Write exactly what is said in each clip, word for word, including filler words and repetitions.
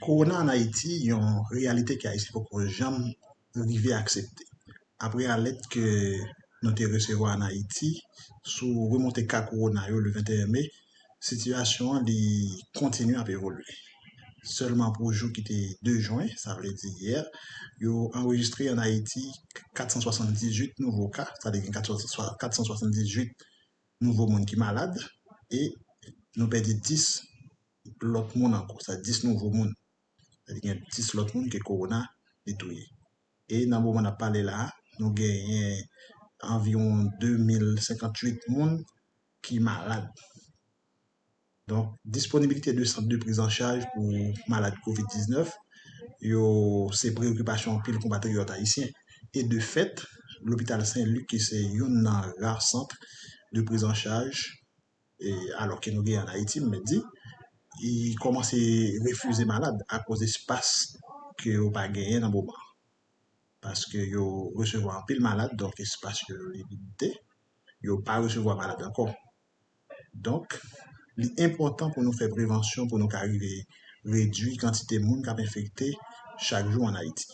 Kowona ann Ayiti, yon reyalite ke Ayisyen poko janm rive aksepte. Apre alèt ke nou te resevwa ann Ayiti sou remonte ka kowona yo le venteyen me, sitiyasyon an li kontinye ap evolye. Sèlman pou jou ki te de jen, sa vle di yè, yo anrejistre ann Ayiti kat san swasanndizuit nouvo ka, sa vle di gen kat san swasanndizuit nouvo moun ki malad, e nou pèdi dis lòt moun ankò, sa dis nouvo moun. Sa vle di gen dis lòt moun ke kowona li touye. E nan moman n ap pale la a, nou genyen anviwon de mil senkantuit moun ki malad. Donk, disponibilite de sant de priz an chaj pou malad kovid diznèf, yo se preyokipasyon anpil konpatriyòt ayisyen. E de fèt, lopital Sen Lik, ki se youn nan ra sant de priz an chaj, e, alò ke nou genyen ann Ayiti, m mèt di, li kòmanse refize malad akoz espas ke yo pa genyen nan moman an. Paske yo resevwa anpil malad, donk espas yo limite, yo pa resevwa malad ankò. Donk, li enpòtan pou nou fè prevansyon pou nou ka rive redui kantite moun k ap enfekte chak jou ann Ayiti.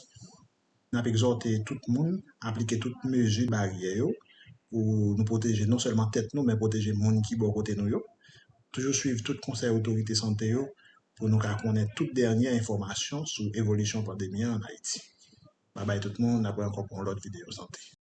N ap egzòte tout moun aplike tout mezi baryè yo pou nou pwoteje non sèlman tèt nou, men pwoteje moun ki bò kote nou yo. Toujou swiv tout konsèy otorite sante yo pou nou ka konnen tout dènyè enfòmasyon sou evolisyon pandemi an ann Ayiti. Babay tout moun, n ap wè ankò pou yon lòt videyo sante.